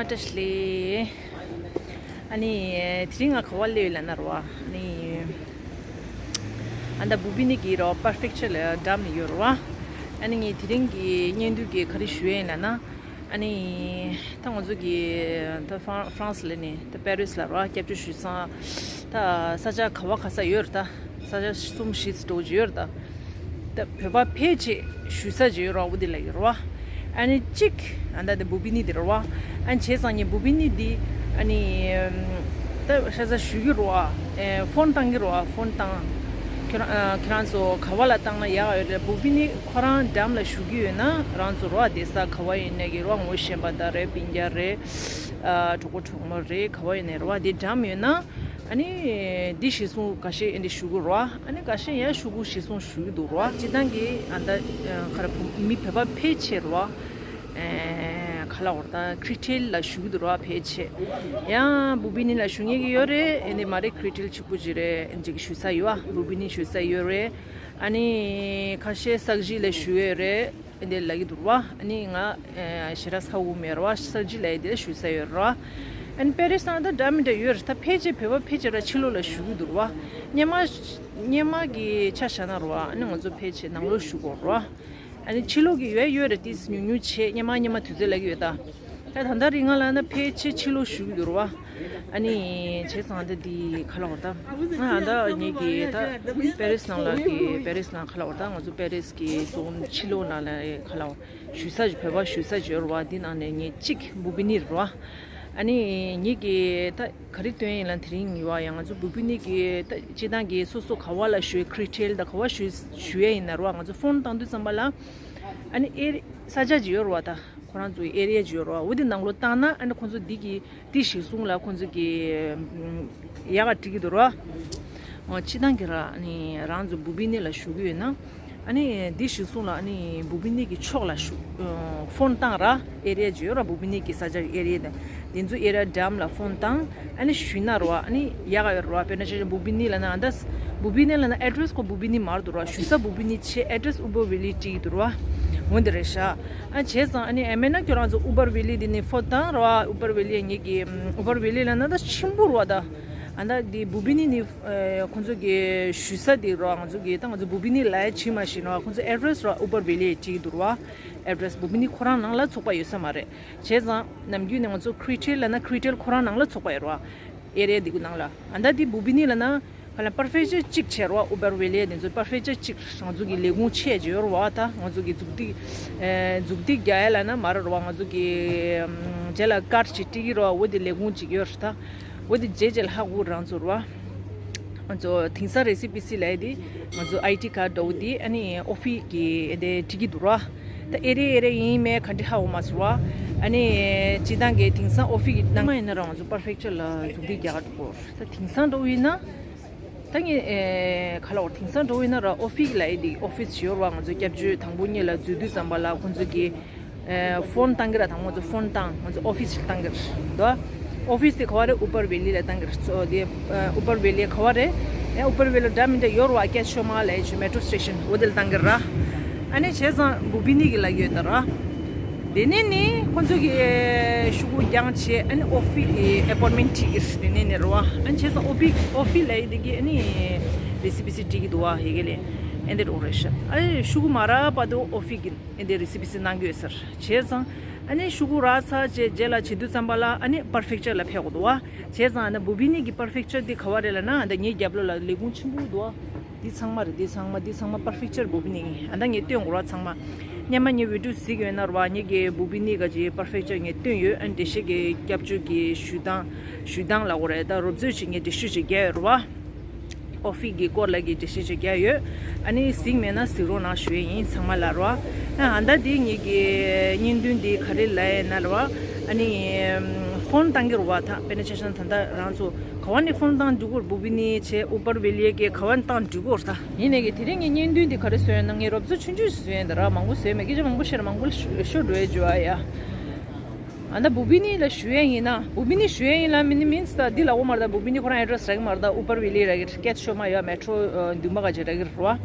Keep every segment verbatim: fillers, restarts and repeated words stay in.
བཀྲ་ཤིས་བདེ་ལེགས། ཨ་ནི་དེ་རིང་ང་ག་བ་སླེབས་ཡོད་ལབ་ན་རེད་བ། ཨ་ནི་ཨ་ད་བུ་བི་ནི་གི་རེད་བ། པར་ཕེག་ཅར་ལ་ཌམ་ཡོད་རེད་བ། ཨ་ནི་ངས་དེ་རིང་གི་བརྙན་བསྡུར་གི་ག་རེ་ཞུ་ཡ་ཡིན་ལབ་ན། ཨ་ནི་ད་ང་ཚོ་གི་ད་ཧྥ་ཧྥ་རན་སི་ལ་ནི་ད་པེ་རིས་ལ་རེད་བ། སྐྱབས་བཅོལ་ཞུ་སའི་ད་ས་ཆ་ག་བ་ག་ས་ཡོད་རེད། ད་ས་ཆ་གསུམ་བཞི་ཙམ་འདྲ་བོ་ཅིག་ཡོད་རེད། ད་ད་བོད་པ་ཕལ་ཆེར་ཞུ་ས་ཅིག་ཡོད་རེད་བ། འོ་དེ་ལབ་ཀྱི་རེད་བ། ཨ་ནི་གཅིག་ཨ་ད་དེ་བུ་བི་ནི་དེ་རེད་བ། ཨ་ནི་བྱས་ཙང་ངས་བུ་བི་ནི་འདི་ཨ་ནི་ད་ཤ་ཚ་ཞུ་གི་རེད་བ། ཨེ་ཧྥོན་བཏང་གི་རེད་བ། ཧྥོན་བཏང་། ཁྱོད་རང་ཨ་ཁྱོད་རང་ཚོ་ག་བ་ལ་བཏང་ན་ཡག་ཡོད་རེད། བུ་བི་ནི་ཁོ་རང་ཌམ་ལ་ཞུ་གི་ཡོད་ན་རང་ཚོ་རེད་བ། བསྡད་ས་ག་བ་ཡིན་ནའི་གི་རེད་བ། ངོ་ཤེས་པ་དང་རེད། སྤུན་ཀྱག་རེད། ཨ་གྲོགས་པོ་གྲོགས་མོ་རེད། ག་བ་ཡིན་ནའི་རེད་བ། དེ་ཌམ་ཡོད་ན། ཨ་ནི་འདི་གཞི་བཟུང་ཁ་ཤས་ཨེ་འདི་ཞུ་གི་རེད་བ། ཨ་ནི་ཁ་ཤས་ཡང་ཞུ་གུ་གཞི་བཟུང་ཞུ་གི་འདུག་རེད་བ། སྤྱིར་བཏང་གི་ཨ་ད་ཨ་ག་རེ་བུ་མི་བོད་པ་ཕལ་ཆེར་རེད་བ། ཨེ་ག་ལབ་དགོས་རེད། ད་ཁི་རི་ཊེལ་ལ་ཞུ་གི་འདུག་རེད་བ། ཕལ་ཆེར་ཡང་བུ་བི་ནི་ལ་ཞུ་མཁན་གི་ཡོད་རེད། ཨེ་འདི་མ་རེད། ཁི་རི་ཊེལ་གཅིག་པུ་ཅིག་རེད། ཨེ་འདི་ཞུ་ས་ཡོད་བ། བུ་བི་ནི་ཞུ་ས་ཡོད་རེད། ཨ་ནི་ཁ་ཤས་ས་གཞི་ལ་ཞུ་ཡོད་རེད། འདི་ལབ་ཀྱི་འདུག་རེད་བ། ཨ་ནི་ང་ཨེ་ཞེ་དྲག་ཧ་གོ་མེད་རེད་བ། ས་གཞི་ལབ་ཡ་དེ་ཞུ་ས་ཡོད་རེད་བ། ཨ་ནི་པེ་རིས་ནང་ད་འདྲ་མི་འདྲ་ཡོད་རེད། ད་ཕལ་ཆེར་བོད་པ་ཕལ་ཆེར་ར་ཕྱི་ལོགས་ལ་ཞུ་གི་འདུག་རེད་བ། སྔོན་མ་སྔོན་མ་གི་ཆ་བཞག་ན་རེད་བ། ཨ་ནི་ང་ཚོ་ཕལ་ཆེར་ནང་ལོགས་ཞུ་དགོས་རེད་བ། ཨ་ནི་ཕྱི་ལོགས་ཀྱི་ཡོད་ཡོད་རེད། ཏིས་ཉུང་ཉུང་བྱས། སྔོན་མ་སྔོན་མ་དུས་ཚོད་ལབ་ཀྱི་ཡོད་ད། ད་ད་ལྟ་རིང་ང་ལ་ན་ཕལ་ཆེར་ཕྱི་ལོགས་ཞུ་གི་འདུག་རེད་བ། ཨ་ནི་བྱས་ཙང་ད་འདི་ག་ལབ་དགོས་རེད། ཨ་ད་ངེད་ཀྱི་ད་པེ་རིས་ནང་ལ་གི་པེ་རིས་ནང་ག་ལབ་དགོས་རེད། ད་ང་ཚོ་པེ་རིས་གི་རྫོང་ཕྱི་ལོགས་ནང་ལ་ག་ལབ་དགོས་རེད། ཞུ་ས་ཅིག་བོད་པ་ཞུ་ས་ཅིག་ཡོད་རེད་བ། འདི་ནང་ནས་ངེད་གཅིག་བུ་བི་ནི་རེད་བ། ཨ་ནི་ངེད་ཀྱི་ད་ག་རེ་སྟོན་ཡིན་ལབ་དེ་རིང་ཡིན་བ། ཡང་ང་ཚོ་བུ་བི་ནི་གི་ད་སྤྱིར་བཏང་གི་སོ་སོ་ག་བ་ལ་ཞུ། ཁི་རི་ཊེལ་ད་ག་བ་ཞུ་ཞུ་ཡ་ཡིན་ན་རེད་བ། ང་ཚོ་ཧྥོན་བཏང་དུས་ཙམ་པ་ལ་ཨ་ནི་ཨེ་རི་ས་ཆ་ཅིག་ཡོད་རེད་བ། ད་ཁོ་རང་ཚོའི་ཨེ་རི་ཡ་ཅིག་ཡོད་རེད་བ། འོ་དེ་ནང་ལོགས་བཏང་ན་ཨ་ནི་ཁོ་ཚོ་འདི་གི་འདི་གཞི་བཟུང་ལ་ཁོ་ཚོ་གི་ཡག་ག་འགྲིག་གི་འདུག་ར། འོ་སྤྱིར་བཏང་གི་ར་ཨ་ནི་རང་ཚོ་བུ་བི་ནི་ལ་ཞུ་གི་ཡོད་ན་ཨ་ནི་འདི་གཞི་བཟུང་ལ་ཨ་ནི་བུ་བི་ནི་གི་ཕྱོགས་ལ་ཞུ་ཧྥོན་བཏང་ར། ཨེ་རི་ཡ་ཅིག་ཡོད་ར། བུ་བི་ནི་གི་ས་ཆ་གི་ཨེ་རི་ཡ་དང་དེ་ཚོ་ཨེ་རི་ཡ་ཌམ་ལ་ཧྥོན་བཏང་། ཨ་ནི་ཞུས་ན་ར་བ། ཨ་ནི་ཡག་ག་ཡོད་ར་བ། དཔེར་ན་ཆ་བཞག་བུ་བི་ནི་ལབ་ན་ཨ་ད་བུ་བི་ནི་ལབ་ན་ཨེ་ཌི་རེ་སི་ཁོ་བུ་བི་ནི་མ་རེད་འདུག་ར། ཞུ་ས་བུ་བི་ནི་བྱས། ཨེ་ཌི་རེ་སི་ཨུ་བར་ཝེ་ལི་བྲིས་འདུག་ར། འོ་འདི་རེད་ཤག་ཨ་བྱས་ཙང་ཨ་ནི་ཨ་མེད་ན་ཁྱོད་རང་ཚོ་ཨུ་བར་ཝེ་ལི་འདི་ནས་ཧྥོན་བཏང་ར་བ། ཨུ་བར་ཝེ་ལི་ངེད་ཀྱི་ཨུ་བར་ཝེ་ལི་ལབ་ན་ད་ཆེན་པོ་ར་བ། ད་ཨ་ད་འདི་བུ་བི་ནི་ནི་ཁོང་ཚོ་གི་ཞུ་ས་འདི་ར་བ། ང་ཚོ་གི་ད་ང་ཚོ་བུ་བི་ནི་ལབ་ཡ་བྱེད་མ་ཤེས་ན་བ། ཁོང་ཚོ་ཨེ་ཌི་རེ་སི་ར་ཨུ་བར་ཝེ་ལི་བྲིས་འདུག་ར་བ། ཨེ་ཌི་རེ་སི་བུ་བི་ནི་ཁོ་རང་ནང་ལ་ཚོགས་པ་ཡོད་ས་མ་རེད། བྱས་ཙང་ནམ་རྒྱུན་ནས་ང་ཚོ་ཁི་རི་ཊེལ་ལབ་ན་ཁི་རི་ཊེལ་ཁོ་རང་ནང་ལ་ཚོགས་པ་ཡོད་ར་བ། ཨེ་རི་ཡ་འདི་གུ་ནང་ལ། ཨ་ད་འདི་བུ་བི་ནི་ལབ་ན་ག་ལ་པར་ཕེག་ཅར་གཅིག་བྱས་ར་བ། ཨུ་བར་ཝེ་ལི་དེ་ཚོ་པར་ཕེག་ཅར་གཅིག་ང་ཚོ་གི་ལས་ཁུངས་ཆེ་ཅིག་ཡོད་ར་བ། ད་ང་ཚོ་གི་མཛུབ་ཐེལ་ཨེ་མཛུབ་ཐེལ་རྒྱག་ཡ་ལབ་ན་མ་རེད་ར་བ། ང་ཚོ་གི་ཨམ་རྗེས་ལ་ཀར་ཌི་ཅིག་སྤྲད་ཀྱི་ར་བ། འོ་དེ་ལས་ཁུངས་གཅིག་ཡོད་ར། ད་འོ་དེ་རྗེས་རྗེས་ལ་ཧ་གོ་རང་ཚོ་ར་བ། ང་ཚོ་དེང་སང་རེ་སི་པི་སི་ལབ་ཡ་དེ་ང་ཚོ་ཨའི་ཊི་ཀར་ཌི་འདྲ་བོ་དེ་ཨ་ནི་ཨོ་ཕིས་ཀྱི་དེ་སྤྲད་ཀྱི་འདུག་ར། ད་ཨེ་རི་ཡ་ཨེ་རི་ཡ་ཡིན་མིན་ག་འདྲ་ཧ་གོ་མ་སོང་ར། ཨ་ནི་སྤྱིར་བཏང་གི་དེང་སང་ཨོ་ཕིས་ཀྱི་ནང་མ་ཡིན་ན་ར་ང་ཚོ་པར་ཕེག་ཅར་ལ་མཛུབ་ཐེལ་རྒྱག་ག་འགྲོ་གི་རེད། ད་དེང་སང་འདྲ་བོ་ཡིན་ན་ད་ངས་ཨེ་ག་ལབ་དགོས། དེང་སང་འདྲ་བོ་ཡིན་ན་ར་ཨོ་ཕིས་ལབ་ཡ་དེ་ཨོ་ཕིས་ཡོད་ར་བ། ང་ཚོ་སྐྱབས་བཅོལ་དང་པོ་ཉིད་ལ་འཛུལ་དུས་ཙམ་པ་ལ་ཁོང་ཚོ་གི་ཨེ་ཧྥོན་བཏང་གི་ར། དང་པོ་ང་ཚོ་ཧྥོན་བཏང་། ང་ཚོ་ཨོ་ཕིས་ལ་བཏང་གི་རེད་དོ། ཨོ་ཕིས་དེ་ག་བ་རེད། ཨུ་བར་ཝེ་ལི་ལ་བཏང་གི་རེད། སོ་དེ་ཨུ་བར་ཝེ་ལི་ག་བ་རེད། ཨེ་ཨུ་བར་ཝེ་ལི་འདྲ་མི་འདྲ་ཡོད་ར་བ། ཀེ་ཤོ་མ་ལབ་ཡ་ཅིག་མེ་ཊོ་སི་ཊེ་ཤན་འོ་དེ་ལ་བཏང་གི་ར། ཨ་ནི་བྱས་ཙང་བུ་བི་ནི་གི་ལབ་ཀྱི་ཡོད་ད་ར། དེ་ནས་ནི་ཁོང་ཚོ་གི་ཤོག་གུ་བརྒྱངས་བྱས། ཨ་ནི་ཨོ་ཕིས་ཀྱི་ཨེ་པོན་མེན་ཊི་ཁྲིད་ཀྱི་རེད། དེ་ནས་ནི་ར་བ། ཨ་ནི་བྱས་ཙང་ཨོ་ཕིས་ཨོ་ཕིས་ལབ་ཡ་དེ་གི་ཨ་ནི་རེ་སི་པི་སི་སྤྲད་ཀྱི་འདུག་བ། ཧེ་གེ་ལེ་ཨེ་འདྲ་འགྲོ་རེད་ཤག་ཨ་ནི་ཤོག་གུ་མ་རག་བར་དུ་ཨོ་ཕིས་ཀྱི་ཨེ་འདྲ་རེ་སི་པི་སི་གནང་གི་ཡོད་ཟེར། བྱས་ཙང་ཨ་ནི་ཤོག་གུ་རག་ཚར་རྗེས་རྗེས་ལ་བྱེད་དུས་ཙམ་པ་ལ་ཨ་ནི་པར་ཕེག་ཅར་ལ་ཕེབས་དགོས་འདུག་བ། བྱས་ཙང་ཨ་ནི་བུ་བི་ནི་གི་པར་ཕེག་ཅར་དེ་ག་བ་རེད་ལབ་ན། ཨ་ནི་ངའི་རྒྱབ་ལོགས་ལ་ལས་ཁུངས་ཆེན་པོ་འདུག་བ། འདི་ཚང་མ་རེད། འདི་ཚང་མ་འདི་ཚང་མ་པར་ཕེག་ཅར་བུ་བི་ནི་ཡིན། ཨ་ད་ངས་སྟོན་དགོས་ར་ཚང་མ། སྔོན་མ་ངས་བི་ཌི་ཡོ་གཟིགས་ཡོད་ན་ར་བ། ངེད་ཀྱི་བུ་བི་ནི་ག་ཅིག་པར་ཕེག་ཅར་ངས་སྟོན་ཡོད། ཨ་ནི་འགྲེལ་བཤད་ཀྱི་སྐྱབས་བཅོལ་གྱི་ཞུ་སྟངས་ཞུ་སྟངས་ལབ་དགོས་རེད། ད་རོབ་ཙམ་ཞིག་ངས་འགྲེལ་བཤད་ཅིག་རྒྱག་ཡོད་ར་བ། ཨོ་ཕིས་ཀྱི་སྐོར་ལ་གི་འགྲེལ་བཤད་ཅིག་རྒྱག་ཡོད། ཨ་ནི་གཟིགས་མེད་ན་གཟིགས་རོགས་གནང་ཞུ་ཡས་ཡིན་ཚང་མ་ལ་ར་བ། ཨ་ད་འདི་ངེད་ཀྱི་བརྙན་ཐུང་འདི་ག་རེ་ལབ་ཡིན་ན་ར་བ། ཨ་ནི་ཧྥོན་བཏང་གི་ར་བ། ད་དཔེར་ན་ཆ་བཞག་ན་ད་ལྟ་རང་ཚོ་ག་བ་ནས་ཧྥོན་བཏང་འགྲིག་གོ་ར། བུ་བི་ནི་བྱས་ཨུ་པར་ཝེ་ལི་ཡ་གི་ག་བ་ནས་བཏང་འགྲིག་གོ་ར། ད་ཡིན་ནའི་གི་དེ་རིང་གི་བརྙན་ཐུང་འདི་ག་རེ་བཟོས་ཡོད་ན། ངས་རོབ་ཙམ་ཆུང་ཆུང་ཞིག་བཟོས་ཡིན་ད་ར། མང་པོ་བཟོས་མེད། སྐད་ཆ་མང་པོ་བཤད་ན་མང་པོ་ཤོར་འགྲོ་ཡ་འཇུ་ཨ་ཡ། ཨ་ད་བུ་བི་ནི་ལ་ཞུ་ཡ་ཡིན་ན། བུ་བི་ནི་ཞུ་ཡ་ཡིན་ལ་མི་ནི་མིན་ད་འདི་ལ་འོ་མ་ར། ད་བུ་བི་ནི་ཁོ་རང་ཨེ་ཌི་རེ་སི་རག་གི་མ་རེད། ད་ཨུ་པར་ཝེ་ལི་རག་གི་རེད། ཀེ་ཤོ་མ་ཡ་མེ་ཊོ་འདུན་མ་ག་ཅིག་རག་གི་རེད་བ།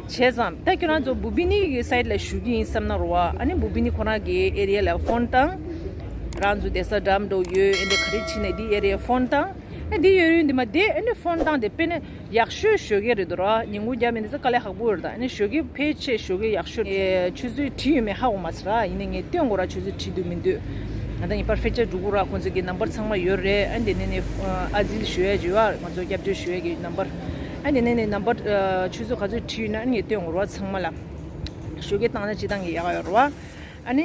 བྱས་ཙང་ད་ཁྱོད་རང་ཚོ་བུ་བི་ནི་གི་སའིཌ་ལ་ཞུ་གི་ཡིན་བསམ་ན་ར་བ། ཨ་ནི་བུ་བི་ནི་ཁོ་རང་གི་ཨེ་རི་ཡ་ལ་ཧྥོན་བཏང་། རང་ཚོ་བསྡད་ས་འགྲམ་འགྲོ་ཡོད། ཨེ་འདི་ག་རེ་བྱས་ནས་འདི་ཨེ་རི་ཡ་ཕོན་བཏང་། ཨེ་འདི་ཡོད་ཡོད་འདི་མ་བསྡད། ཨེ་འདི་ཕོན་བཏང་དེ་དཔེར་ན་ཡག་ཤོས་ཞོགས་ཀས་རེད་འདུག་ར། ཉིན་གུང་རྒྱབ་མི་འདི་ཚོ་དཀའ་ལས་ཁག་པོ་རེད། ད་ཨེ་ནི་ཞོགས་ཀས་ཕལ་ཆེར་ཞོགས་ཀས་ཡག་ཤོས། ཨེ་ཆུ་ཚོད་བྲིས་ཡོད་མེད་ཧ་གོ་མ་སོང་ར། ཡིན་ནའི་ངས་སྟོན་དགོས་ར། ཆུ་ཚོད་བྲིས་འདུག་མི་འདུག་ང་ད་ངས་པར་ཕེག་ཅར་འགྲོ་དགོས་ར། ཁོང་ཚོ་གི་ནམ་བར་ཚང་མ་ཡོད་རེད། ཨ་འདི་ནས་ནས་ཨ་ཟིལ་ཞུ་ཡ་བྱེད་བ། ང་ཚོ་སྐྱབས་བཅོལ་ཞུ་ཡ་གི་ནམ་བར། ཨ་འདི་ནས་ནས་ནམ་བར་ཆུ་ཚོད་ག་ཚོད་བྲིས་ཡོད་ན་ཨ་ནི་ངས་སྟོན་དགོས་ར་ཚང་མ་ལ། ཞོགས་ཀས་བཏང་ན་སྤྱིར་བཏང་གི་ཡག་ཡོད་ར་བ། ཨ་ནི་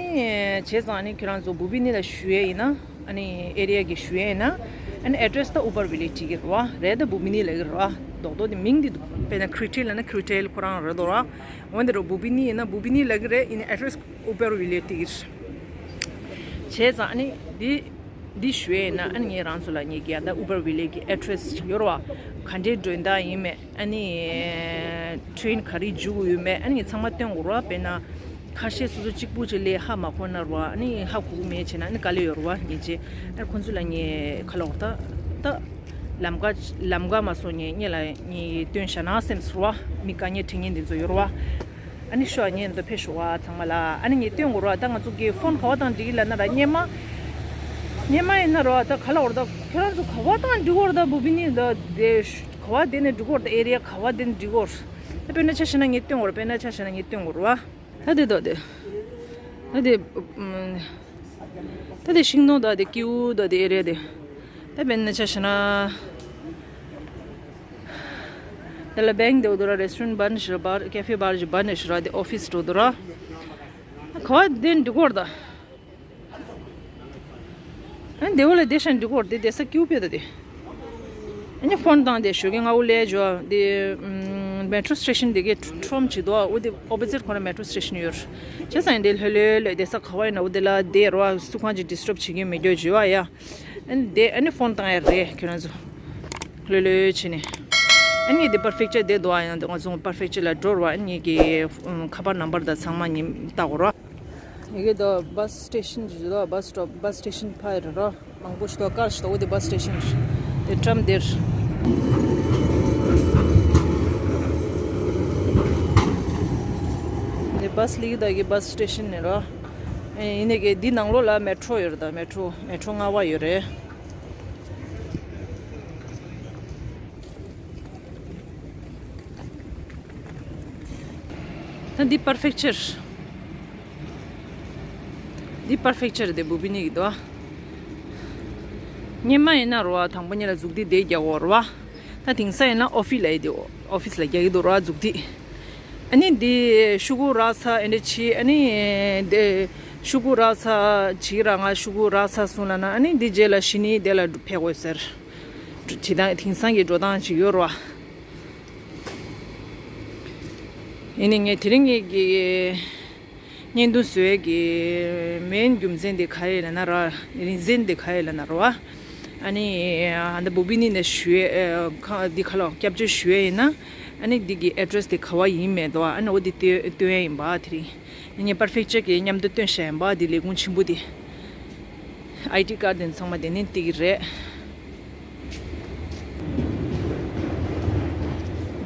བྱས་ཙང་ཨ་ནི་ཁྱོད་རང་ཚོ་བུ་བི་ནི་ལ་ཞུ་ཡས་ཡིན་ན། ཨ་ནི་ཨེ་རི་ཡ་གི་ཞུ་ཡས་ཡིན་ན། ཨ་ནི་ཨེ་ཌི་རེ་སི་ད་ཨུ་པར་ཝི་ལེ་ཇི་གི་རེད་བ། རེད་ད་བུ་བི་ནི་ལ་གི་རེད་བ། རྡོག་རྡོག་དེ་མིང་དེ་འདུག་དཔེར་ན་ཁྲི་ཊེལ་ལ་ན་ཁྲི་ཊེལ་ཁོ་རང་རེད་འདུག་ར། འོན་ཏེ་རོ་བུ་བི་ནི་ཡིན་ན་བུ་བི་ནི་ལ་གི་རེད། ཡིན་ན་ཨེ་ཌི་རེ་སི་ཨུ་པར་ཝི་ལེ་ཇི་གི་རེད། བྱས་ཙང་ཨ་ནི་འདི་འདི་ཞུ་ཡས་ཡིན་ན། ཨ་ནི་ངས་རང་ཚོ་ལ་ངས་གི་ཡ་ད་ཨུ་པར་ཝི་ལེ་ཇི་གི་ཨེ་ཌི་རེ་སི་ཡོད་རེད་བ། ག་འདྲའི་མགྲོན་བདག་ཡིན་མེད། ཨ་ནི་ཊེ་རེན་ག་རེ་འཇུག་ཡོད་མེད། ཨ་ནི་ཚང་མ་སྟོན་དགོས་རེད་བ། དཔེར་ན་ཁ་ཤས་སོ་སོ་གཅིག་པུ་ཅིག་ལས་ཧ་མ་གོ་ན་རེད་བ། ཨ་ནི་ཧ་གོ་གི་མེད་བྱས་ན་ཨ་ནི་དཀའ་ལས་ཡོད་རེད་བ། ངེས་ཅན་ཨ་ཁོང་ཚོ་ལ་ངས་ག་ལབ་དགོས་རེད། ད་ད་ལམ་ཀ་ལམ་ཀ་མ་སོང་ངས་ངེད་ལ་ངས་སྟོན་བཞག་ན་སེམས་སོ་རེད་བ། མི་དཀའ་ངལ་འཕྲད་མཁན་དེ་ཚོ་ཡོད་རེད་བ། ཨ་ནི་ཤོག་ངས་འདི་ཕེབས་ཤོག་བ་ཚང་མ་ལ། ཨ་ནི་ངས་སྟོན་དགོས་རེད་བ། ད་ང་ཚོ་གི་ཕོན་ག་བ་བཏང་འགྲིག་གི་ལབ་ན་ར། སྔོན་མ་སྔོན་མ་ཡིན་ན་རེད་བ། ད་ག་ལབ་དགོས་རེད། ད་ཁྱོད་རང་ཚོ་ག་བ་བཏང་འགྲིག་གི་རེད། ད་བུ་བི་ནི་ད་དེ་ག་བ་བསྡད་ནས་འགྲིག་གི་རེད། ད་ཨེ་རི་ཡ་ག་བ་བསྡད་ནས་འགྲིག་གི་རེད། ད་དཔེར་ན་ཆ་བཞག་ན་ངས་སྟོན་དགོས་རེད། དཔེར་ན་ཆ་བཞག་ན་ངས་སྟོན་དགོས་རེད་བ། ད་དེ་དོ་དེ། ད་དེ་ཨུམ། ད་དེ་ཤིང་སྡོང་དང་དེ་ཀེའུ་དང་དེ་ཨེ་རི་ཡ་དེ། ད་དཔེར་ན་ཆ་བཞག་ན། དེ་ལ་བེང་དེ་འོ་དོ་ར། རེ་སི་ཊོ་རན་སྦར་ནས་ཤི་ར་བར། ཀེ་ཧྥེ་བར་ཞིག་བར་ནས་ཤི་ར། དེ་ཨོ་ཕི་སི་འགྲོ་དོ་ར། ག་བ་དེ་འགྲིག་གི་རེད་ད། ཨ་འདི་བ་ལ་བསྡད་ཤག་འགྲིག་གི་རེད། དེ་བསྡད་ས་ཀེའུ་ཕེ་ད་དེ། ཨ་ནི་ཕོན་བཏང་དེ་ཞོགས་ཀས་སྔ་པོ་སླེབས་འགྲོ་དེ། ཨམ། མེ་ཊོ་སི་ཊེ་ཤན་དེ་གའི་ཁྲོམ་ཅིག་འདུག་འོ་དེ་ཨོ་པོ་ཟིཊ་ཁོ་ན་མེ་ཊོ་སི་ཊེ་ཤན་ཡོད་རེད། བྱས་ཙང་དེ་ལྷོད་ལྷོད་ལྷོད་བསྡད་ས་ག་བ་ཡིན་ན་འོ་དེ་ལ་བསྡད་རོགས། སུ་གང་ཅིག་ཌི་སི་ཊརབ་བྱེད་མཁན་མེད་རྒྱུ་བྱས་པ་ཡ། ཨ་ནི་དེ་ཨ་ནི་ཕོན་བཏང་ཡ་རེད་ཁྱོད་རང་ཚོ། ལྷོད་ལྷོད་བྱས་ནས། ཨ་ནི་དེ་པར་ཕེག་ཅར་དེ་འདུག་ཨ་ཡང་དེ་ང་ཚོ་པར་ཕེག་ཅར་ལ་འགྲོ་རོགས། ཨ་ནི་ངེད་ཀྱི་ཨམ། ཁ་པར་ནམ་བར་དང་ཚང་མ་ཉིན་བལྟ་དགོས་རོགས། ཡ་གི་དོ་བྷ་སི་ཊེ་ཤན་ཞིག་དོ། བྷ་སི་སི་ཊོབ། བྷ་སི་ཊེ་ཤན་ཕར་རེད་རོ། མང་པོ་ཞིག་དོ། ཀར་ཞིག་དོ། འོ་དེ་བྷ་སི་ཊེ་ཤན་རེད། དེ་ཊམ་དེ་རེད། དེ་བྷ་སི་ལི་གི་དོ་གི་བྷ་སི་ཊེ་ཤན་ནས་རོ། ཨེ་ཡིན་ནའི་གི་འདི་ནང་ལོགས་ལ་མེ་ཊྲོ་ཡོད་རེད་ད། མེ་ཊྲོ་མེ་ཊྲོ་ལྔ་པ་ཡོད་རེད། ད་འདི་པར་ཕེག་ཅར། འདི་པར་ཕེག་ཅར་དེ་བུ་བི་ནི་གི་འདུག་ཨ། སྔོན་མ་ཡིན་ན་རོ་ཨ། དང་པོ་ཉིད་ལ་མཛུབ་ཐེལ་དེ་རྒྱག་དགོས་རེད་བ། ད་དེང་སང་ཡིན་ན་ཨོ་ཕི་ལ་ཡི་དེ་ཨོ་ཕི་སི་ལ་རྒྱག་གི་འདུག་རོ་ཨ། མཛུབ་ཐེལ། ཨ་ནི་འདི་ཤོག་གུ་རག་ཚར་ཨེ་འདྲ་བྱས། ཨ་ནི་འདི་ཤོག་གུ་རག་ཚར་བྱས་ར། ང་ཤོག་གུ་རག་ཚར་སོང་ལབ་ན། ཨ་ནི་འདི་རྗེས་ལ་གཞི་ནས་དེ་ལ་ཕེབས་དགོས་ཟེར། དེ་དང་དེང་སང་གི་འགྲོ་སྟངས་ཅིག་ཡོད་རེད་བ། ཡིན་ནའི་ངས་དེ་རིང་ངེད་ཀྱི་བརྙན་ཐུང་བཟོ་ཡས་ཀྱི་མེན་རྒྱུ་མཚན་དེ་ག་རེ་ལབ་ན་ར། རྒྱུ་མཚན་དེ་ག་རེ་ལབ་ན་ར་བ། ཨ་ནི་ཨ་ད་བུ་བི་ནི་ནས་ཞུ་ཡས་ཁ་འདི་ཁ་ལོ་སྐྱབས་བཅོལ་ཞུ་ཡས་ཡིན་ན། ཨ་ནི་འདི་གི་ཨེ་ཌི་རེ་སི་དེ་ག་བ་ཡིན་མེད་དོ། ཨ་ནི་འོ་དེ་སྟོན་སྟོན་ཡས་ཡིན་པ། དེ་རིང་ངས་པར་ཕེག་ཅར་གྱི་མཉམ་དུ་སྟོན་བཞག་ཡིན་པ། འདི་ལས་ཁུངས་ཆེན་པོ་དེ། ཨའི་ཌི་ཀར་དེ་ཚང་མ་དེ་ནས་སྟེར་གྱི་རེད།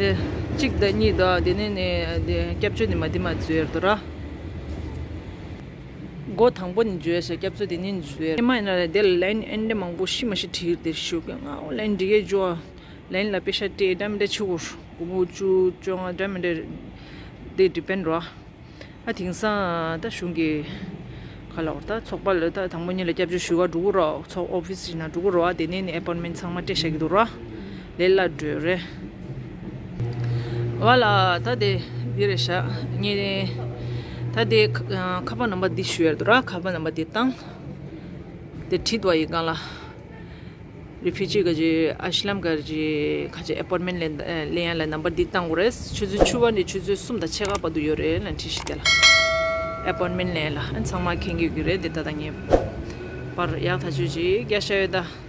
དེ་གཅིག་དང་གཉིས་དང་དེ་ནས་ནས་དེ་སྐྱབས་བཅོལ་ནས་མ་དེ་མ་འཛུལ་ཡར་དུ་ར། འགོ་དང་པོ་ནས་འཛུལ་ཡ་ཤག་སྐྱབས་བཅོལ་དེ་ནས་འཛུལ་ཡ། སྔོན་མ་ཡིན་ན་དེ་ལ་ལན་ཨེ་འདྲ་མང་པོ་ཤི་མ་ཤི་བྲིས་དེ་ཞུ་གི། ང་ལན་འབྲི་གི་འཇོ། ལན་ལ་པེ་ཤ་སྤྲད་འདྲ་མི་འདྲ་བྱེད་དགོས། སྒོར་མོ་བཅུ་བཅོ་ལྔ་འདྲ་མི་འདྲ་དེ་ཌི་པེན་ར། ཨ་དེང་སང་ད་གཞུང་གི་ག་ལབ་དགོས་རེད། ད་ཚོགས་པ་ལ་ད་དང་པོ་ཉིད་ལ་སྐྱབས་བཅོལ་ཞུ་ག་འགྲོ་གི་རེད། ཚོགས་ཨོ་ཕི་སི་ཞིག་ནང་འགྲོ་གི་རེད་བ། དེ་ནས་ནི་ཨེ་པོན་མེན་ཊི་ཚང་མ་སྤྲད་བཞག་གི་འདུག་ར། ལས་སླ་བྲོས་རེད། བ་ལ་ད་དེ་འདི་རེད་ཤག་ངས་ད་དེ་ཁ་པར་ནམ་བར་འདི་ཞུ་ཡ་འདུག་ར། ཁ་པར་ནམ་བར་འདི་བཏང་། དེ་བྲིས་འདུག་བ་ཡི་སྒང་ལ། རི་ཕུ་ཇི་ག་ཅི་ཨ་ཤི་ལམ་ག་ཅི་ཁ་ཅི་ཨེ་པོན་མེན་ཊི་ལེན་ལེན་ཡ་ལ་ནམ་བར་འདི་བཏང་དགོས་རེད། ཆུ་ཚོད་བཅུ་པ་ནས་ཆུ་ཚོད་གསུམ་དང་ཕྱེད་ཀ་བར་དུ་ཡོད་རེད་ལབ་བྲིས་ཤག་དེ་ལ། ཨེ་པོན་མེན་ཊི་ལེན་ཡ་ལ་ཨ་ཚང་མ་མཁྱེན་གྱི་ཡོད་ཀྱི་རེད། དེ་ད་ལྟ་ངས་པར་ཡག་ཐག་ཆོད་ཅིག་རྒྱག་བཞག་ཡོད་ད།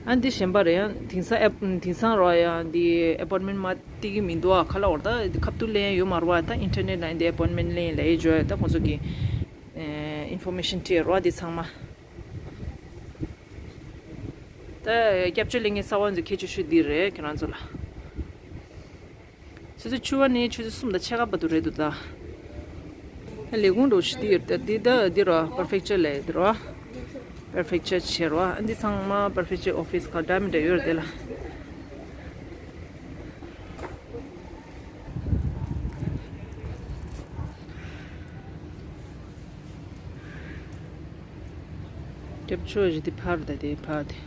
ཨ་འདི་གཞན་པ་རེད། ཡང་དེང་སང་ཨེ་དེང་སང་རོ་ཡང་འདི་ཨེ་པོན་མེན་ཊི་མ་སྟེར་གྱི་མི་འདུག་ཨ། ག་ལབ་དགོས་རེད། ད་ཁ་ཐུག་ལེན་ཡ་ཡོད་མ་རེད་བ། ད་ཨིན་ཊར་ནེཊ་ནང་འདི་ཨེ་པོན་མེན་ཊི་ལེན་ལབ་ཡ་འཇོག་ཡ། ད་ཁོང་ཚོ་གི་ཨིན་ཕོར་མེ་ཤན་སྤྲད་རོགས་དེ་ཚང་མ། ད་སྐྱབས་བཅོལ་ལེན་མཁན་གསར་པ་ཚོ་གལ་ཆེ་ཤོས་འདི་རེད་ཁྱེད་རང་ཚོ་ལ། ཆུ་ཚོད་བཅུ་པ་ནས་ཆུ་ཚོད་གསུམ་དང་ཕྱེད་ཀ་བར་དུ་རེད་འདུག་ད། ལས་ཁུངས་འདྲ་ཞིག་དེ་ཡོད་དེ། འདི་ད་འདི་ར་པར་ཕེག་ཅར་ལས་འདི་ར། པར་ཕེག་ཅར་བྱེད་ར། འདི་ཚང་མ་པར་ཕེག་ཅར་ཨོ་ཕིས་ག་འདྲ་མི་འདྲ་ཡོད་རེད་དེ་ལ། རྒྱབ་ཕྱོགས་བཞི་དེ་ཕར་དང་དེ་ཕར་དེ།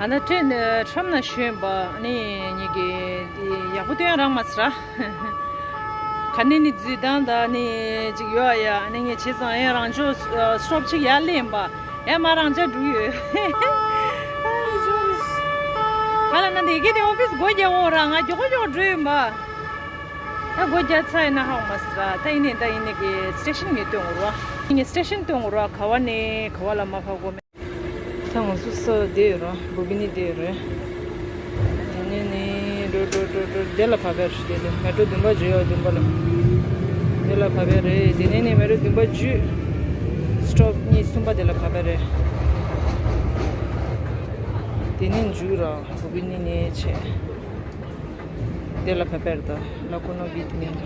ཨ་ན་ཁྲོམ་ནང་ཞོན་པ་ནི་ཉིད་ཀྱི་ཡག་པོ་སྟོན་རང་མ་ཚར། ག་ནས་ནི་འཛུལ་སྟངས་དང་ནི་ཅིག་ཡོད་ཡ། ནི་ངས་བྱས་ཙང་ཡང་རང་ཕྱོགས་སི་ཊོབ་ཅིག་ཡར་ལེན་པ། ཡང་མར་རང་འཇགས་འགྲོ་ཡོད། ང་ལ་ན་འདི་གི་དེ་ཨོ་ཕིས་སྒོ་རྒྱག་འོང་ར། ང་མགྱོགས་མགྱོགས་འགྲོ་ཡིན་པ། ད་སྒོ་རྒྱག་ཚར་ཡིན་ན་ཧ་གོ་མ་སོང་ར། ད་ཡིན་ནའི་ད་ཡིན་ནའི་གི་སི་ཊེ་ཤན་ངས་སྟོན་འོང་ར། ངས་སི་ཊེ་ཤན་སྟོན་འོང་ར། ག་བ་ནས་ག་བ་ལ་མར་ཕབ་དགོས་མེད། ད་ང་ཚོ་ས་བསྡད་ཡོད་ར། བུ་བི་ནི་བསྡད་ཡོད་རེད། དེ་ནས་ནི་འགྲོ་འགྲོ་འགྲོ་འགྲོ་དེ་ལ་བབས་པ་རེད། དེ་ལ་མེ་ཊོ་བདུན་པ་བརྒྱུད་ཡོད། བདུན་པ་ལ་དེ་ལ་བབས་པ་རེད། དེ་ནས་ནི་མེ་ཊོ་བདུན་པ་བརྒྱུད་སི་ཊོབ་གཉིས་གསུམ་པ་དེ་ལ་བབས་པ་རེད། དེ་ནས་མཇུག་ར་བུ་བི་ནི་ནས་བྱས་དེ་ལ་བབས་པ་རེད། ད་ལ་ཀོ་ནོ་བི་ཏི་ནས་ལ་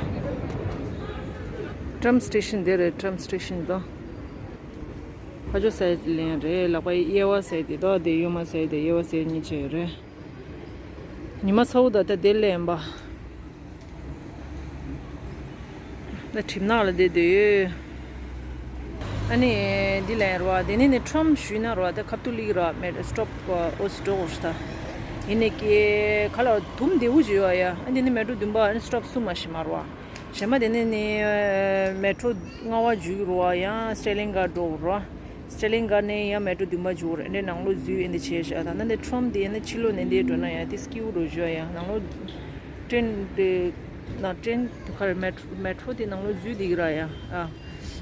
ཊམ་སི་ཊེ་ཤན་དེ་རེད། ཊམ་སི་ཊེ་ཤན་དང་། ཕ་ཇོ་སའིཌ་ལེན་རེད། ལག་པ་གཡས་པ་སའིཌ་དེ་དང་དེ་གཡོན་མ་སའིཌ་དེ་གཡས་པ་སའིཌ་གཉིས་བྱས་ཡོད་རེད། ཉི་མ་ཚ་བོ་ད་ལྟ་དེ་ལེན་པ། ད་གྲིབ་ནག་ལ་བསྡད་སྡོད་ཡོད། ཨ་ནི་འདི་ལེན་རོ། དེ་ནས་ནི་ཊམ་ཞུས་ན་རོ། ད་ཁབ་ཏུ་ལིག་ར་མེད་སི་ཊོབ་ཨོ་སི་ཌོག་ཤ་ད། ཡིན་ནི་ཀི་ཁ་ལ་དུམ་བདེ་བོ་ཞིག་ཡོད་ཡ། ཨ་འདི་ནི་མེ་ཊོ་བདུན་པ། ཨ་ནི་སི་ཊོབ་གསུམ་མ་ཞིག་མ་རོ། གཞན་མ་དེ་ནས་ནི་མེ་ཊོ་ལྔ་པ་བརྒྱུད་རུ་བ་ཡང་སི་ཊེ་ལིན་གྷར་འགྲོ་རུ་བ། སི་ཊེ་ལིན་གྷར་ནས་ཡང་མེ་ཊོ་བདུན་པ་བརྒྱུད་རུ་འདྲེ་ནང་ལོགས་འཛུལ་ཡིན་དེ་བྱས་ཤག་ད་ནི་ཊམ་དེ་ནི་ཕྱི་ལོགས་ནས་འདི་འགྲོ་ན་ཡང་དེ་སྐྱིད་པོ་འགྲོ་བཞག་ཡ། ནང་ལོགས་ཊེན་དེ་ནང་ཊེན་དེ་ག་རེ་མེ་ཊོ་མེ་ཊོ་དེ་ནང་ལོགས་འཛུལ་དེ་གི་ར་ཡ།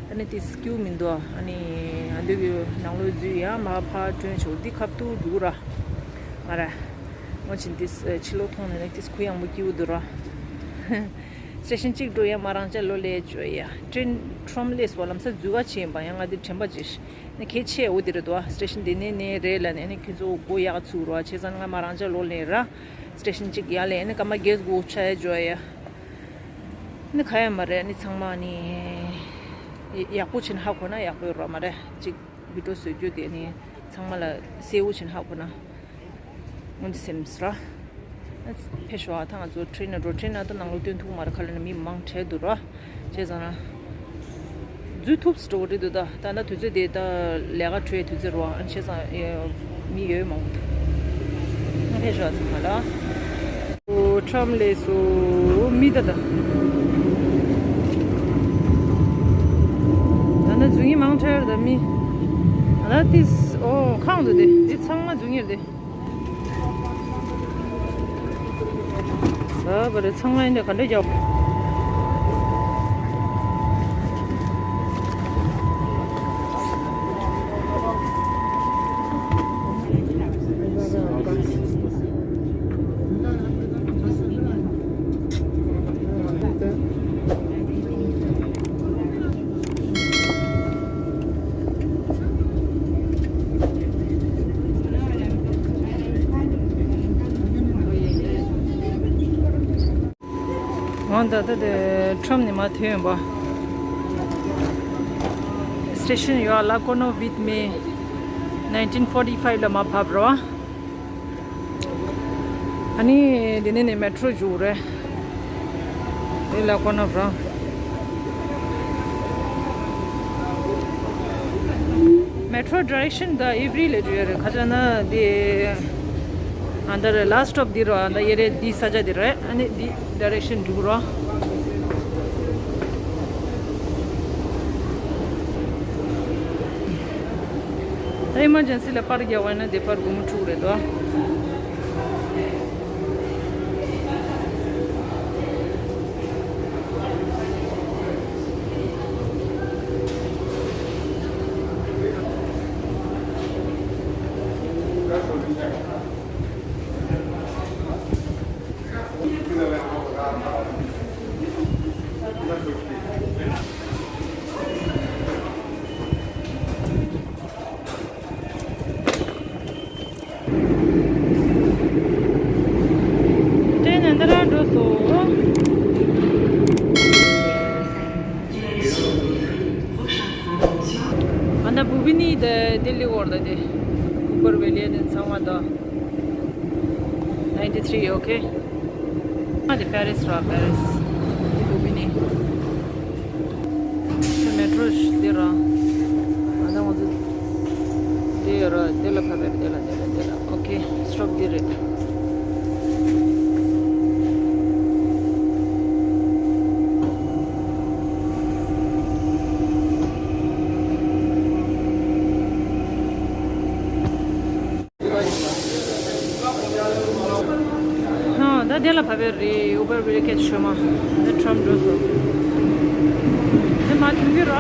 ཨ་ནི་དེ་སྐྱིད་པོ་མི་འདུག་ཨ་ནི་ཨ་འདི་གི་ནང་ལོགས་འཛུལ་ཡ་མ་ཕར་ཊེན་ཆོག་དེ་ཁབ་ཏུ་འགྲོ་ར་མ་ར། ངོ་ཆེན་དེ་ཕྱི་ལོགས་མཐོང་ནས་ནི་དེ་གུ་ཡངས་པོ་སྐྱིད་པོ་འདུག་ར། སི་ཊེ་ཤན་གཅིག་འགྲོ་ཡ་མ་རང་ཅག་ལོ་ལས་བཅོ་ཡ། ཊེན་ཊམ་ལས་སོ་ལམ་སང་འཛུལ་ག་ཆེ་ཡིན་པ་ཡང་ང་འདི་དྲན་པ་ཅིག་ནི་གལ་ཆེ་འོ་དེ་རེད་དོ། སི་ཊེ་ཤན་དེ་ནས་ནས་རེད་ལ་ནས་ནི་ཁྱེད་ཚོ་སྒོ་ཡག་ཚུགས་རོ། བྱས་ཙང་ང་མ་རང་ཅག་ལོ་ལས་ར། སི་ཊེ་ཤན་གཅིག་ཡ་ལས་ནི་སྐར་མ་བརྒྱད་སྒོ་ཆ་ཡ་བཅོ་ཡ། ནི་ག་ཡ་མ་རེད། ནི་ཚང་མ་ནི་ཡག་པོ་ཕྱིན་ཧ་གོ་ན་ཡག་པོ་ཡོད་རོ་མ་རེད་ཅིག་བི་ཌི་ཡོ་བཟོ་རྒྱུ་དེ་ནི་ཚང་མ་ལ་གསལ་བོ་ཕྱིན་ཧ་གོ་ན། སྔོན་སེམས་ར། ཕེབས་ཤོག་ཨ་ད་ང་ཚོ་ཊེན་ནང་འགྲོ། ཊེན་ནང་ད་ནང་ལོགས་སྟོན་ཐུབ་མ་རེད། ཁ་ལ་ནི་མི་མང་དྲགས་འདུག་ར། བྱས་ཙང་ན་འཛུལ་ཐུབ་སི་འགྲོ་རེད་འདུག་ད་ད་ལྟ་དུས་ཚོད་དེ་ད་ལས་ཀ་གྲོལ་དུས་ཚོད་རེད་བ། བྱས་ཙང་མི་ཡོད་མང་པོ་འདུག་ཕེབས་ཤོག་ཨ་ཚང་མ་ལ། ཨོ་ཊམ་ལས་སུ་མི་ད་ད། ད་ནི་འཛུལ་མཁན་མང་དྲགས་རེད་ད་མི། ད་ལྟ་ཏིས་ཨོ་ཁང་དུ་དེ་འདི་ཚང་མ་འཛུལ་མཁན་རེད་དེ། ད་བར་ཚང་མ་ཡིན་ན་ག་འདྲ་རྒྱག་ང་ད་ལྟ་དེ་ཊམ་ནས་མར་ཐོན་ཡོང་པ། སི་ཊེ་ཤན་ཡོད་ལ་ཀོ་ནོ་བིད་མེ་ནའིན་ཊིན་ཕོར་ཊི་ཕའིབ་ལ་མར་བབས་རོ། ཨ་ནི་དེ་ནས་ནས་མེ་ཊོ་རྒྱུག་རེད། དེ་ལ་ཀོ་ནོ་བྲང་། མེ་ཊོ་ཌི་རེག་ཤན་ད་ཨེ་བྷི་རི་ལ་འགྲོ་ཡ་རེད། ཁ་ཆ་ན་དེ་ཨ་ད་རེད། ལ་སི་ཊོབ་འདི་རོ། ཨ་ད་ཡེ་རེད། འདི་ས་ཆ་འདི་རེད། ཨ་ནི་འདི་ཌི་རེག་ཤན་འགྲོ་རོ། ད་ཨི་མར་ཇེན་སི་ལ་པར་རྒྱག་པ་ཡིན་ན་དེ་པར་སྒོར་མོ་དྲུག་རེད་དོ། ལྡི་ལི་བོར་ད་དེ། ཨུ་པར་ཝེ་ལི་ཡ་དེ་ཚང་མ་ད། ninety three, okay. ཨ་དེ་པེ་རིས་ར་པེ་རིས། དེ་ལུ་བི་ནི། དེ་མེ་ཊྲོ་ཞིག་དེ་ར། ཨ་ད་ང་ཚོ། དེ་ཡོད་ར་དེ་ལ་ཕ་བེར་དེ་ལ་དེ་ལ་དེ་ལ། Okay, stop དེ་རེད། ཧ། ད་དེ་ལ་བབས་པའི་རེད། ཨུ་པར་ཝེ་ལི་ཡ་སྐད་ཆ་ཤོད་མ། ད་ཁྲོམ་འགྲོ་སོང་། དེ་མ་ཐོན་གྱི་ར།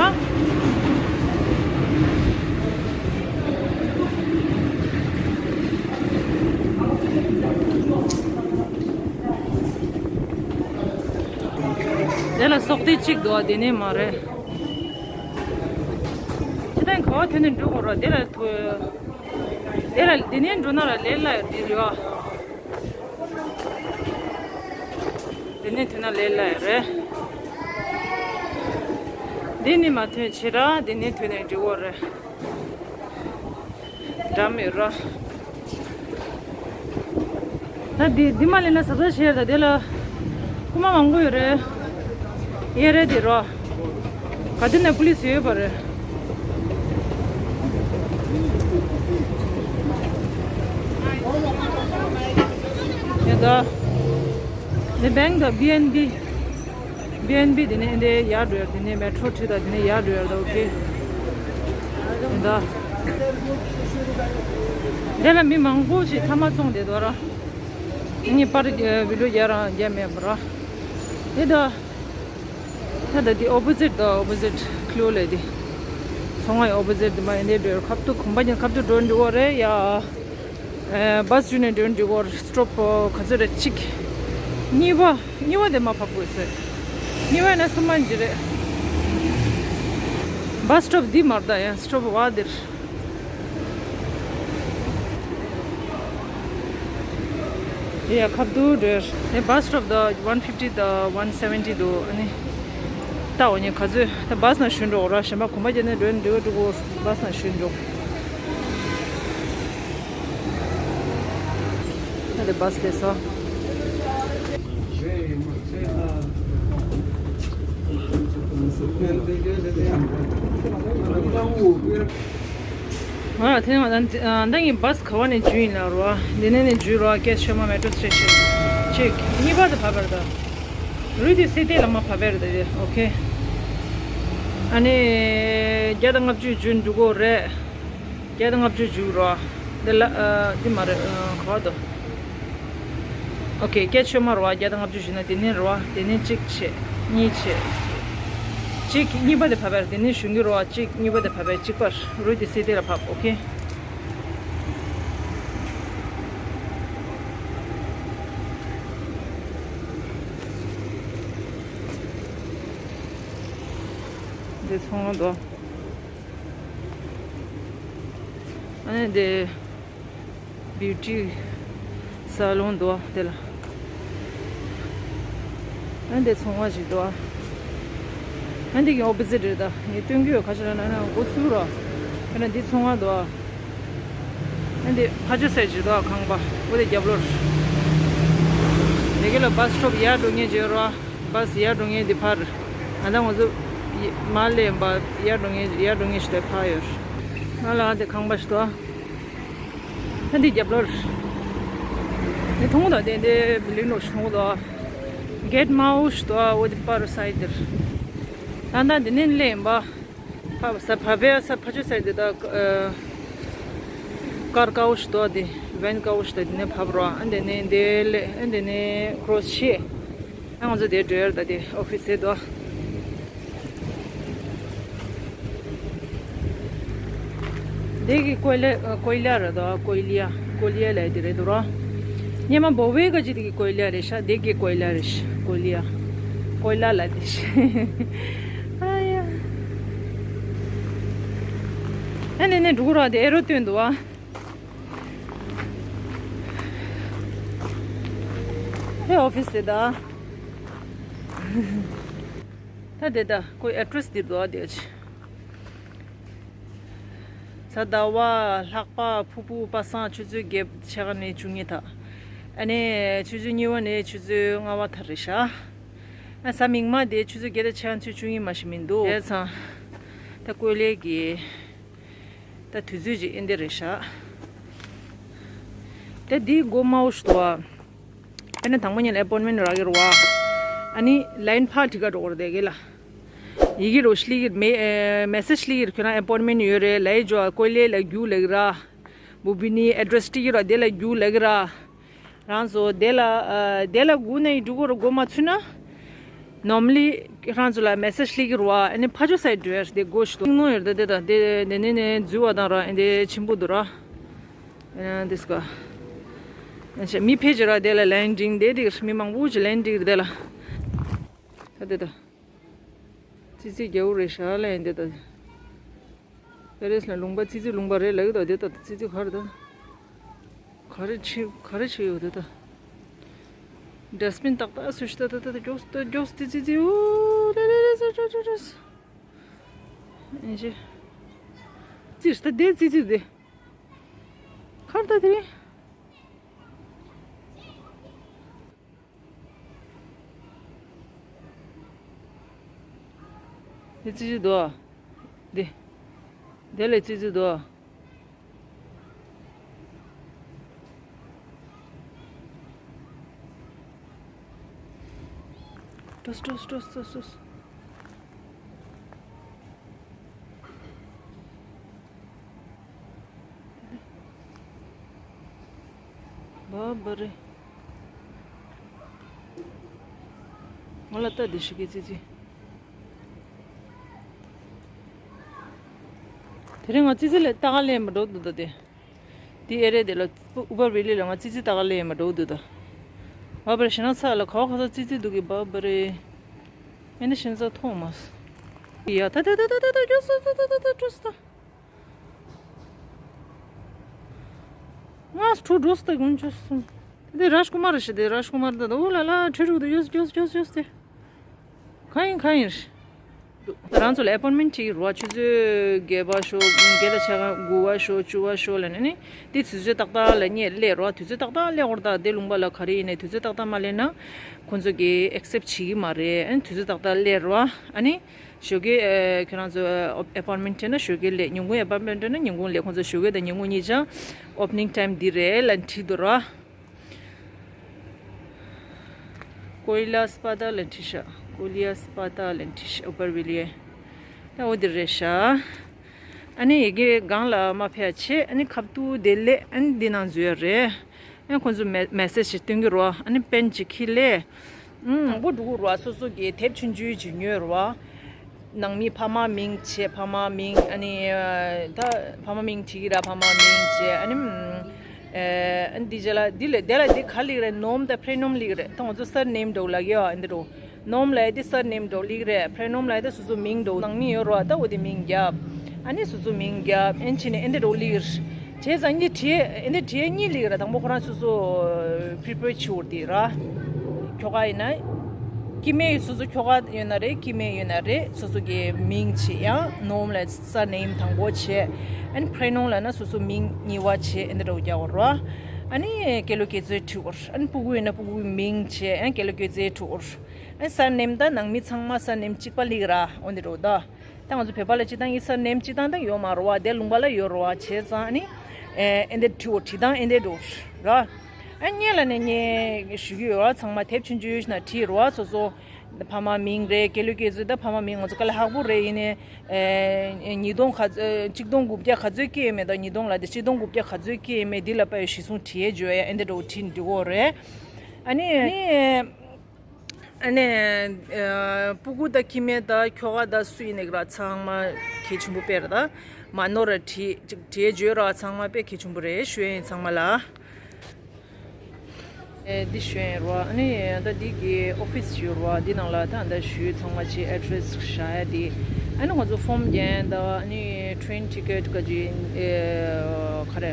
དེ་ལ་སོག་དེ་གཅིག་འདུག་དེ་ནས་མ་རེད། ཁྱེད་རང་ག་བ་ཐོན་ནས་འགྲོ་དགོས་ར། དེ་ལ་ཐོ། དེ་ལ་དེ་ནས་འགྲོ་ན་ར་ལས་སླ་ཡོད་དེ་རེད་བ། དེ་ནས་ཐོན་ན་ལས་སླ་ཡོད་རེད། དེ་ནས་མ་ཐོན་བྱེད་ར། དེ་ནས་ཐོན་ནས་འགྲོ་དགོས་རེད། འགྲམ་ཡོད་ར། ད་འདི་འདི་མ་ལེན་ན་ཟ་ཟ་བྱས་ད། དེ་ལ་རྐུ་མ་མང་པོ་ཡོད་རེད། གཡས་རེད་དེ་རོ། ག་དེ་ནས་པུ་ལིས་ཡོད་པ་རེད། ཡ་ད། འདི་བེང་ད་བི་ཨེན་བི། བི་ཨེན་བི་དེ་ནས་འདི་ཡར་འགྲོ་ཡ། དེ་ནས་མེ་ཊྲོ་ཁྲིད་ད། དེ་ནས་ཡར་འགྲོ་ཡ་ད། ཨོ་ཀེ། ད། དེ་ལ་མི་མང་པོ་ཞིག་ཐ་མག་བཙོངས་བསྡད་འདུག་ར། ངས་པར་བི་ལོ་རྒྱག་རང་རྒྱག་མེད་པ་ར། དེ་ད། ད་ད་དེ་ཨོ་པོ་ཟིཊ་ད། ཨོ་པོ་ཟིཊ་ཁ་ལོ་ལས་དེ། ཚོང་ཁང་ཨོ་པོ་ཟིཊ་དེ་མ་ཡིན་དེ་འགྲོ་ཡ། ཁ་ཐུག་གོམ་པ་ཉིན་ཁ་ཐུག་འགྲོ་འགྲོ་གི་རེད་ཡ། ཨ། བཱས་བརྒྱུད་ནས་འགྲོ་འགྲོ་གི་རེད། སི་ཊོབ་ག་ཚོད་རེད། གཅིག་གཉིས་པ། གཉིས་པ་དེ་མར་ཕབ་དགོས་ཟེར། གཉིས་པ་ན་གསུམ་པ་འཇིག་རེད། བཱས་སི་ཊོབ་འདི་མ་རེད་ད། ཡང་སི་ཊོབ་བ་འདིར། ཡ་ཁ་ཐུག་འགྲོ་ཡ། ཨེ་བཱས་སི་ཊོབ་ད་one fifty ད་one seventy འདུག་ཨ་ནི། ད་འོ་ཉེ་ག་ཚོད་ད་བཱས་ནང་ཞོན་འགྲོ་ར། གཞན་པ་གོམ་པ་བརྒྱབ་ནས་འགྲོ་འགྲོ་འགྲོ་གི་རེད། བཱས་ནང་ཞོན་འགྲོ། ད་དེ་བཱས་སླེབས་སོང་། ང་ལ་དེ་ང་ད་ད་ངས་བཱས་ག་བ་ནས་འཇུས་ཡིན་ལབ་རོ། འདི་ནས་ནས་འཇུས་རོ། སྐད་ཆ་མ་མེ་ཊྲོ་སི་ཊེ་ཤན་གཅིག་གཉིས་པ་དེ་བབས་པ་རེད་ད། རུ་དེ་སི་ཏེ་ལ་མར་བབས་པ་རེད་ད། ཨོ་ཀེ། ཨ་ནི་བརྒྱ་དང་ལྔ་བཅུ་འཇུས་འགྲོ་གི་རེད། བརྒྱ་དང་ལྔ་བཅུ་འཇུས་རོ། འདི་ལ་ཨ་འདི་མ་རེད། ཨ་ག་བ་དོ། ཨོ་ཀེ། སྐད་ཆ་མ་རོ། བརྒྱ་དང་ལྔ་བཅུ་འཇུས་ན་དེ་ནས་རོ། དེ་ནས་གཅིག་བྱས། གཉིས་བྱས། གཅིག་གཉིས་པ་དེ་བབས་པ་རེད། དེ་ནས་གཞུང་གི་རོ། གཅིག་གཉིས་པ་དེ་བབས་པ་རེད། གཅིག་པར་རུ་དེ་སི་ཏེ་ལ་བབས། ཨོ་ཀེ། འདི་ཚོང་ལ་འདུག་ཨ་ནི་འདི་བིའུ་ཊི་ས་ལོན་འདུག་དེ་ལ། ཨ་འདི་ཚོང་བ་ཞིག་འདུག་ཨ་འདི་གི་ཨོ་པོ་ཟིཊ་རེད་ད། ངས་སྟོན་གྱི་ཡོད། ཁ་ཤས་ལ་ན་ན་འགོ་ཚུགས་རོགས། དཔེར་ན་འདི་ཚོང་བ་འདུག་ཨ་འདི་ཕ་ཇོ་ཟེར་ཞིག་འདུག་ཁང་པ་འོ་དེ་རྒྱབ་ལོགས། དེ་གི་ལ་བཱས་སི་ཊོབ་ཡར་འགྲོ་མཁན་ཅིག་ཡོད་རོགས། བཱས་ཡར་འགྲོ་མཁན་འདི་ཕར། ཨ་ད་ང་ཚོ་ཡ་མར་སླེབས་པ་ཡར་འགྲོ་མཁན་ཡར་འགྲོ་མཁན་ཞིག་དེ་ཕར་ཡོད། ང་ལ་ཨ་དེ་ཁང་པ་ཞིག་འདུག་ཨ་འདི་རྒྱབ་ལོགས། འདི་མཐོང་གི་འདུག་དེ་འདི་བི་ལིང་ནོ་ཞིག་མཐོང་གི་འདུག་གེ་ཊི་དམར་པོ་ཞིག་འདུག་འོ་དེ་པར་སའི་ཌི་འདིར། ད་ལྟ་འདི་ནས་སླེབས་ཡིན་པ། ཕ་ས་ཕ་བེ་ས་ཕ་ཆུ་སའི་ཌི་ད། ཀར་དཀར་པོ་ཞིག་འདུག་དེ་བེན་དཀར་པོ་ཞིག་འདུག་དེ་ནས་ཕབ་རོགས། ཨ་འདི་ནས་འདི་ལས་ཨ་འདི་ནས་ཀྲོ་སི་བྱས། ཨ་ང་ཚོ་དེ་འགྲོ་ཡར་ད་དེ་ཨོ་ཕི་སི་དེ་དོ། དེ་གི་ཀོའི་ལ་ཀོའི་ལ་རེད་དོ། ཀོའི་ལ་ཀོའི་ལ་ལ་དེ་རེད་དོ་ར། ཉི་མ་བོ་བའི་ག་ཅི་དེ་གི་ཀོའི་ལ་རེད་ཤག་དེ་གི་ཀོའི་ལ་རེད་ཤག་ཀོའི་ལ་ཀོའི་ལ་ལ་དེ་ཤག་ཨ་ཡ། ཨ་ནི་ནི་འགྲོ་གི་ར་དེ་ཨེ་རོ་སྟོན་འདུག་ཨ། ཧེ་ཨོ་ཕི་སི་དེ་ད། ད་དེ་ད་ཁོའི་ཨེ་ཌི་རེ་སི་འདིར་འདུག་ཨ་དེ་ཅི། གཟའ་ཟླ་བ། ལྷག་པ། ཕུར་བུ། པ་སངས། ཆུ་ཚོད་བརྒྱད་ཕྱེད་ཀ་ནས་བཅུ་གཉིས་ཐག་ཨ་ནི་ཆུ་ཚོད་གཉིས་པ་ནས་ཆུ་ཚོད་ལྔ་པ་ཐག་རེད་ཤག་ཨ་གཟའ་མིག་དམར་དེ་ཆུ་ཚོད་བརྒྱད་དང་ཕྱེད་ཀ་ཚོད་བཅུ་གཉིས་མ་ཞིག་མི་འདུག་བྱས་ཙང་། ད་ཀོས་ལེ་གི་ད་དུས་ཚོད་ཅིག་ཨེ་འདི་རེད་ཤག་ད་འདི་སྒོ་དམར་པོ་ཞིག་འདུག་ཨ། ཨ་ནི་དང་པོ་ཉིད་ལ་ཨེ་པོན་མེན་རག་གི་རེད་བ། ཨ་ནི་ལའིན་ཕར་དེ་ག་འགྲོ་གི་རེད་དེ་གི་ལ། ཡི་གེ་རོ་ཤི་ལི་གི་མེ་ཨེ་མེ་སེ་ཇི་ལི་གི་ཁྱོད་རང་ཨེ་པོན་མེན་ཡོད་རེད་ལའི་ཇོ་ཀོས་ལེ་ལ་རྒྱུགས་ལ་གི་ར། བུ་བི་ནི་ཨེ་ཌི་རེ་སི་སྤྲད་ཀྱི་ར་དེ་ལ་རྒྱུགས་ལ་གི་ར། རང་ཚོ་དེ་ལ་ཨ་དེ་ལ་སྒུག་ནས་འགྲོ་གི་རེད་སྒོ་མ་ཚུད་ན། ནོར་མལ་ལི་རང་ཚོ་ལ་མེ་སེ་ཇི་ལི་གི་ར་བ་ཨ་ནི་ཕ་ཇོ་སའི་ཌི་རེ་སི་དེ་སྒོ་ཞིག་ཏུ་ནོ་ཡོད་རེད་དེ་དང་དེ་དེ་ནས་ནས་འཛུལ་བ་དང་ར་ཨེ་འདི་ཆེན་པོ་འདུག་ར། ཨ་འདི་སྐ་ཨ་ཆ་མི་ཕལ་ཆེར་ར་དེ་ལ་ལན་འགྲིག་དེ་དེ་མི་མང་པོ་ཅིག་ལན་འགྲིག་དེ་ལ། ད་དེ་ད། ཙི་ཙི་རྒྱལ་པོ་རེད་ཤག་ལ་ཡིན་དེ་ད། པེ་རེས་ལ་ལུང་པ་ཙི་ཙི་ལུང་པ་རེད་ལ་ཡོད་ད་དེ་ད་ཙི་ཙི་ག་རེ་ད། ག་རེ་བྱེད་ག་རེ་བྱེད་ཡོད་དེ་ད། ཌས་བི་ན་ཏག་ཏག་སུ་ཞིག་ད་ད་ད་ད་མགྱོགས་ད་མགྱོགས་ཏི་ཙི་ཙི་ཨུ་རེ་རེ་རེ་ཟ་ཏྲ་ཏྲ་ཏྲ་ས། ཨེ་ཅེ། ཙི་ཞིག་ད་དེ་ཙི་ཙི་དེ། གར་ད་དེ་རེད། དེ་ཙི་ཙི་དོ། དེ། དེ་ལས་ཙི་ཙི་དོ། ཏོས་ཏོས་ཏོས་ཏོས་ཏོས། བ་བ་རེ། ང་ལ་ལྟ་དེ་ཤི་གི་ཙི་ཙི། དེ་རིང་ང་ཙི་ཙི་ལ་ལྟ་ག་ལས་མ་འགྲོ་འདུག་ད་དེ། དེ་ཨེ་རེད་དེ་ལ་ཨུ་བ་རི་ལི་ལ་ང་ཙི་ཙི་ལྟ་ག་ལས་མ་འགྲོ་འདུག་ད། བ་བ་རེ་ཞེ་ན་ཚ་ལ་ག་བ་ག་ས་ཙི་ཙི་འདུག་གི་བ་བ་རེ། ཨེ་ནི་ཞེ་ན་ཚ་ཐོག་མ། ཡ་ད་ད་ད་ད་ད་ད་ད་ད་ད་ད་ད་ད། ང་སུ་འགྲོ་སྟེ་གུན་ཆུ་སུ། དེ་རཱཇ་ཀུ་མར་ཞེས་དེ་རཱཇ་ཀུ་མར་ད་འུ་ལ་ལ་ཁྲི་རུ་དུ་ཡོས་ཡོས་ཡོས་ཡོས་ཏེ། གང་ཡིན་གང་ཡིན། རང་ཚོ་ལ་ཨེ་པོན་མེན་ཊི་རུ་བ་ཆུ་ཚོད་བརྒྱད་པ་ཤོ་བརྒྱད་དང་ཕྱེད་ཀ་དགུ་པ་ཤོ་བཅུ་པ་ཤོ་ལ་ནི་ནི་དེ་དུས་ཚོད་ཏག་ཏག་ལ་ངས་སླེབས་རུ་བ་དུས་ཚོད་ཏག་ཏག་སླེབས་འོར་ད་དེ་ལུང་པ་ལ་ག་རེ་ཡིན་ནས་དུས་ཚོད་ཏག་ཏག་མ་སླེབས་ན་ཁོང་ཚོ་གིས་ཨེག་སེབ་བྱེད་ཀྱི་མ་རེད། ཨ་ནི་དུས་ཚོད་ཏག་ཏག་སླེབས་རུ་བ་ཨ་ནི། ཞོགས་ཀས་ཨེ་ཁྱེད་རང་ཚོ་ཨེ་པོན་མེན་ཊི་བྲིས་ན་ཞོགས་ཀས་སླེབས། ཉིན་གུང་ཨེ་པོན་མེན་ཊི་བྲིས་ན་ཉིན་གུང་སླེབས། ཁོང་ཚོ་ཞོགས་ཀས་དང་ཉིན་གུང་གཉིས་ཆ་ཨོ་པ་ནིང་ཊའིམ་འདི་རེད་ལབ་བྲིས་འདུག་ར། ཀོ་ལི་ཡ་སྤ་ཏ་ལབ་བྲིས་ཤག་ཀོ་ལི་ཡ་སྤ་ཏ་ལབ་བྲིས་ཤག་ཨུ་པར་བི་ལི་ཡ། ད་འོ་འདི་རེད་ཤག་ཨ་ནི་ཡི་གེ་སྒང་ལ་མ་ཕེབས་བྱས་ཨ་ནི་ཁ་ཐུག་དེ་སླེབས་ཨ་ནི་འདི་ནང་འཛུལ་ཡ་རེད། ཨ་ཁོང་ཚོ་མེ་མེ་སེ་ཇི་ཞིག་སྟོན་གྱི་རོ། ཨ་ནི་པེན་ཅིག་ཁྱེར་ལས། ཨང་། དང་པོ་འགྲོ་གི་རོ། སོ་སོ་གི་དེབ་ཆུང་ཆུང་ཅིག་ཉོས་རོ། ནང་མི་ཕ་མ་མིང་བྱས་ཕ་མ་མིང་ཨ་ནི་ད་ཕ་མ་མིང་བྲིས་ཀྱི་ར་ཕ་མ་མིང་བྱས་ཨ་ནི་ཨ་ནི་འདི་རྗེས་ལ་འདི་ལས་དེ་ལ་འདི་ག་ལིག་རེད། ནོམ་དང་པྲེ་ནོམ་ལིག་རེད། ད་ང་ཚོ་སར་ནེམ་འགྲོ་ལ་གི་ཨ་འདི་འགྲོ། ནོམ་ལ་ཡ་དེ་སར་ནེམ་འགྲོ་ལིག་རེད། པྲེ་ནོམ་ལ་ཡ་དེ་སོ་སོ་མིང་འགྲོ། ནང་མི་ཡོད་རོ། ད་འོ་དེ་མིང་རྒྱབ། ཨ་ནི་སོ་སོ་མིང་རྒྱབ། ཨེན་ཕྱིན་ནས་ཨེ་འདི་འགྲོ་ལིག་རེད། བྱས་ཙང་གཉིས་བྲིས་ཨེ་འདི་བྲིས་གཉིས་ལིག་རེད། དང་པོ་ཁོ་རང་སོ་སོ་པི་རི་པེར་བྱེད་འོར་དེ་ར། ཁྱོ་ག་ཡིན་ན། སྐྱེ་དམན་སོ་སོ་ཁྱོ་ག་ཡོད་ན་རེད། སྐྱེ་དམན་ཡོད་ན་རེད། སོ་སོ་གི་མིང་བྱས་ཡང་ནོམ་ལ་སར་ནེམ་དང་པོ་བྱས། ཨ་ནི་པྲེ་ནོམ་ལ་ན་སོ་སོ་མིང་གཉིས་པ་བྱས་ཨེ་འདི་འགྲོ་རྒྱག་འོར་ར། ཨ་ནི་སྐད་ལོ་སྐད་ཚོད་བྲིས་འོར། ཨ་ནི་ཕྲུ་གུ་ཡོད་ན་ཕྲུ་གུའི་མིང་བྱས་ཨ་ནི་སྐད་ལོ་སྐད་ཚོད་བྲིས་འོར། ཨ་ནི་སར་ནེམ་དང་ནང་མི་ཚང་མ་སར་ནེམ་གཅིག་པ་ལིག་ར་འོ་འདི་འགྲོ་ད། ད་ང་ཚོ་བོད་པ་ལ་སྤྱིར་བཏང་གི་སར་ནེམ་སྤྱིར་བཏང་ད་ཡོད་མ་རེད་བ། དེ་ལུང་པ་ལ་ཡོད་རེད་བ། བྱས་ཙང་ཨ་ནི་ཨེ་ཨེ་འདི་བྲིས་འོ། བྲིས་སྟངས་ཨེ་འདི་འགྲོ་ར། ཨ་སྔོན་ལ་ནས་ངས་ཞུ་གི་ཡོད་ར། ཚང་མ་དེབ་ཆུང་ཆུང་ཡོད་ན་བྲིས་རོ། སོ་སོ་ཕ་མ་མིང་རེད། སྐད་ལོ་སྐད་ཚོད་ད་ཕ་མ་མིང་ང་ཚོ་དཀའ་ལས་ཁག་པོ་རེད། ཡིན་ནའི་ཨེ་ཉིས་སྟོང་ག་ཨེ་ཆིག་སྟོང་དགུ་བརྒྱ་ག་ཚོད་སྐྱེས་མེད་ད། ཉིས་སྟོང་ལ་དེ་ཆིག་སྟོང་དགུ་བརྒྱ་ག་ཚོད་སྐྱེས་མེད་འདི་ལ་དཔེ་གཞི་བཟུང་བྲིས་ཡས་བརྗོད་ཡ་ཨེ་འདི་འགྲོ་བྲིས་འགྲིག་གོ་རེད། ཨ་ནི་ཨ་ནི། ཨ་ནི། ཨ་སྤུ་གུ་དང་ཁྱིམ་མི་དང་ཁྱོ་ག་དང་སུ་ཡིན་ནའི་ར་ཚང་མ་གལ་ཆེན་པོ་དཔེ་རེད་ད། མ་ནོར་ར་བྲིས་ཅིག་བྲིས་བརྗོད་ར་ཚང་མ་དཔེ་གལ་ཆེན་པོ་རེད། ཞུ་ཡིན་ཚང་མ་ལ། ཨེ་འདི་ཞུ་ཡིན་ར། ཨ་ནི་ད་འདི་གི་ཨོ་ཕིས་ཞུ་ར། འདི་ནང་ལ་ད་ད་ཞུ་ཚང་མ་བྱས་ཨེ་ཌི་རེ་སི་བཞག་ཡ་དེ། ཨ་ནི་ང་ཚོ་ཕོམ་རྒྱན་དང་ཨ་ནི། ཊེན་ཊི་ཀེ་ཊི་ག་ཅི་ཨེ་ག་རེ།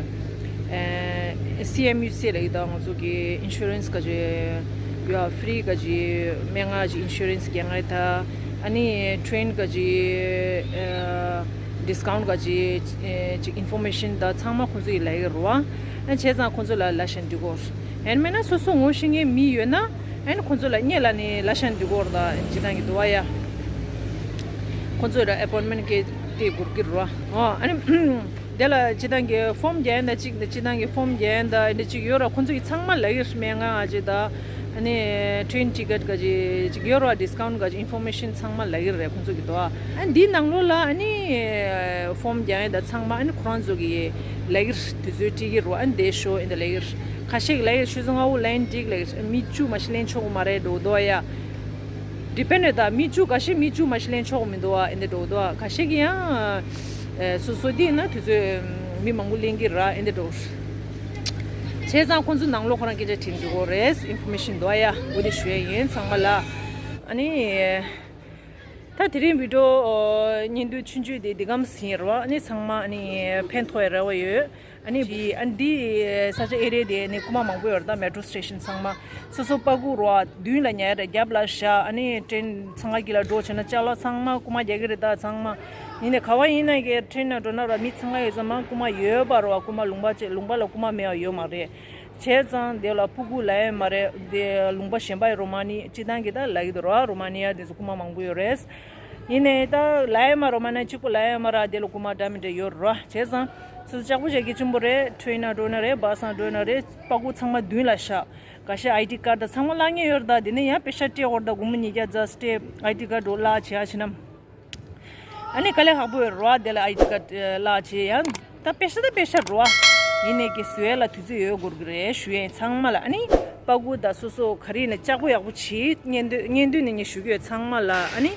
ཨེ་སི་ཨེམ་ཡུ་སི་ལ་ཡི་ད་ང་ཚོ་གི་ཨིན་ཤུ་རན་སི་ག་ཅི་ཡོད། ཕི་རི་ག་ཅི་སྨན་ཁང་གི་ཨིན་ཤུ་རན་སི་རྒྱག་ངེས་ད། ཨ་ནི་ཊེན་ག་ཅི་ཨེ་ ཌིས་ཀའུན་ཊི་ག་ཅིག་ཅིག་ཨིན་ཕོར་མེ་ཤན་དང་ཚང་མ་ཁོང་ཚོ་ཡིས་ལབ་ཀྱི་རེད་བ། ཨ་བྱས་ཙང་ཁོང་ཚོ་ལ་ལབ་ཤེས་འདི་གོ། ཨེན་མེད་ན་སོ་སོ་ངོ་ཤེས་མཁན་མི་ཡོད་ན་ཨེན་ཁོང་ཚོ་ལ་སྔོན་ལ་ནས་ལབ་ཤེས་འདི་གོ་ར། ད་སྤྱིར་བཏང་གི་འདུག་བ་ཡ། ཁོང་ཚོ་ལ་ཨེ་པོའིན་མེན་ཊི་གི་དེ་དགོས་ཀྱི་རེད་བ། ཨོ་ཨ་ནི་དེ་ལ་སྤྱིར་བཏང་གི་ཕོམ་རྒྱག་ཡ་ད་གཅིག་དང་སྤྱིར་བཏང་གི་ཕོམ་རྒྱག་ཡ་ད་འདི་གཅིག་ཡོད་ར། ཁོང་ཚོ་གིས་ཚང་མ་ལབ་ཀྱི་རེད། སྨན་ཁང་ཨ་ཅེ་ད། ཨ་ནི་ཊེན་ཊི་ཀེ་ཊི་ག་ཅིག་ཅིག་ཡོད་ར། ཌིས་ཀའུན་ཊི་ག་ཅིག་ཨིན་ཕོར་མེ་ཤན་ཚང་མ་ལབ་ཀྱི་རེད་ཁོང་ཚོ་གིས་དོ། ཨ་འདིའི་ནང་ལོགས་ལ་ཨ་ནི་ཕོམ་རྒྱག་ཡ་ད་ཚང་མ་ཨ་ནི་ཁོ་རང་ཚོ་གིས་ལབ་ཀྱི་རེད། དུས་ཚོད་སྤྲད་ཀྱི་རེད། ཨ་ནི་འདི་ཤོག་ཨ་ནི་འདི་ལབ་ཀྱི་རེད། ཁ་ཤས་ཀྱིས་ལབ་ཀྱི་རེད། ཆུ་ཚོད་ལྔ་པོ་ལ་ཡིན་འགྲིག་ལབ་ཀྱི་རེད། མི་བཅུ་མ་གཞི་ལེན་ཆོག་གི་མ་རེད་འགྲོ་དོ་ཡ། ཌི་པེན་ཌི་རེད། ད་མི་བཅུ་ཁ་ཤས་མི་བཅུ་མ་གཞི་ལེན་ཆོག་གི་མི་འདུག་ཨ་ཨེ་འདི་འགྲོ་འདུག་ཁ་ཤས་ཀྱིས་ཡང་ཨེ་སོ་སོ་འདི་ཡིན་ན་དུས་ཚོད་མི་མང་པོ་ལེན་གྱི་ར་ཨེ་འདི་འགྲོ། བྱས་ཙང་ཁོང་ཚོ་ནང་ལོགས་ཁོ་རང་སྐད་ཆ་དྲིས་འདུག་གོ་རེད། ཨིན་ཕོར་མེ་ཤན་འདུག་ཨ་ཡ། འོ་དེ་ཞུ་ཡ་ཡིན་ཚང་མ་ལ། ཨ་ནི་ད་དེ་རིང་བི་ཌི་ཡོ་ཨོ་བརྙན་ཐུང་ཆུང་ཆུང་དེ་འདི་གམ་ཟིན་ར་བ། ཨ་ནི་ཚང་མ་ཨ་ནི་ཕན་ཐོགས་ཡ་རེ་བ་ཡོད། ཨ་ནི་ཨ་འདི་ས་ཆ་ཨེ་རི་ཡ་དེ་ནི་རྐུ་མ་མང་པོ་ཡོད་རེད། ད་མེ་ཊོ་སི་ཊེ་ཤན་ཚང་མ་སོ་སོ་པ་ཀུ་རོ་མདུན་ལ་ཉར་རེད། རྒྱབ་ལ་བཞག་ཨ་ནི་ཊེན་འཚང་ཁ་གི་ལ་འགྲོ་བྱས་ན་ཅ་ལག་ཚང་མ་རྐུ་མ་རྒྱག་གི་རེད། ད་ཚང་མ་ཡིན་ནའི་ག་བ་ཡིན་ན་གི་ཊེན་ནང་འགྲོ་ན་ར་མི་ཚང་མ་ཡོད་ཙང་མ་རྐུ་མ་ཡོད་པ་རེད་བ། རྐུ་མ་ལུང་པ་ཅིག་ལུང་པ་ལ་རྐུ་མ་མེད་པ་ཡོད་མ་རེད། བྱས་ཙང་དེ་ལ་ཕྲུ་གུ་ལབ་ཡ་མ་རེད། དེ་ལུང་པ་གཞན་པ་ཡི་རོ་མ་ནི་སྤྱིར་བཏང་གི་ད་ལབ་ཀྱི་འདུག་ར། རོ་མ་ནི་ཡ་དེ་ཚོ་རྐུ་མ་མང་པོ་ཡོད་རེད། ཡིན་ནའི་ད་ལབ་ཡ་མ་རོ་མ་ན་གཅིག་པོ་ལབ་ཡ་མ་ར་དེ་ལ་རྐུ་མ་འདྲ་མི་འདྲ་ཡོད་ར། བྱས་ཙང་སོ་སོ་ལྕགས་པོ་བྱས་ཀྱི་ཆེན་པོ་རེད། ཊེན་ནང་འགྲོ་ན་རེད། བྷ་སི་ནང་འགྲོ་ན་རེད། པ་ཀུ་ཚང་མ་མདུན་ལ་བཞག་ག་ཤེད་ཨའི་ཌི་ཀར་ཌི་ད་ཚང་མ་བརླག་མཁན་ཡོད་རེད། ད་དེ་ནས་ཡང་པེ་ཤ་སྤྲད་དགོས་རེད། ད་སྒོར་མོ་ཉིས་བརྒྱ་ཙམ་སྤྲད་ཨའི་ཌི་ཀར་ཌི་འོ་བརླག་བྱེད་ཡ་བྱེད་ན། ཨ་ནི་དཀའ་ལས་ཁག་པོ་ཡོད་རེད་བ། དེ་ལ་ཨའི་ཌི་ཀར་ཌི་བརླག་བྱེད་ཡ། ད་པེ་ཤ་ད་པེ་ཤ་རེད་བ། ཡིན་ནའི་གི་བཟོ་ཡ་ལ་དུས་ཚོད་ཡོད་དགོས་ཀྱི་རེད་ཞུ་ཡ་ཡིན་ཚང་མ་ལ། ཨ་ནི་པ་ཀུ་ད་སོ་སོ་ག་རེ་ཡིན་ན་ལྕགས་པོ་ཡག་པོ་བྱེད། བརྙན་ཐུང་བརྙན་ཐུང་ནས་ངས་ཞུ་གི་ཡོད་ཚང་མ་ལ། ཨ་ནི་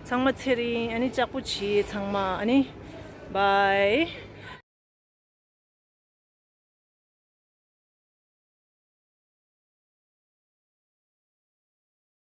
ཚང་མ་ཚེ་རིང་། ཨ་ནི་ལྕགས་པོ་བྱེད་ཚང་མ། ཨ་ནི་བའི།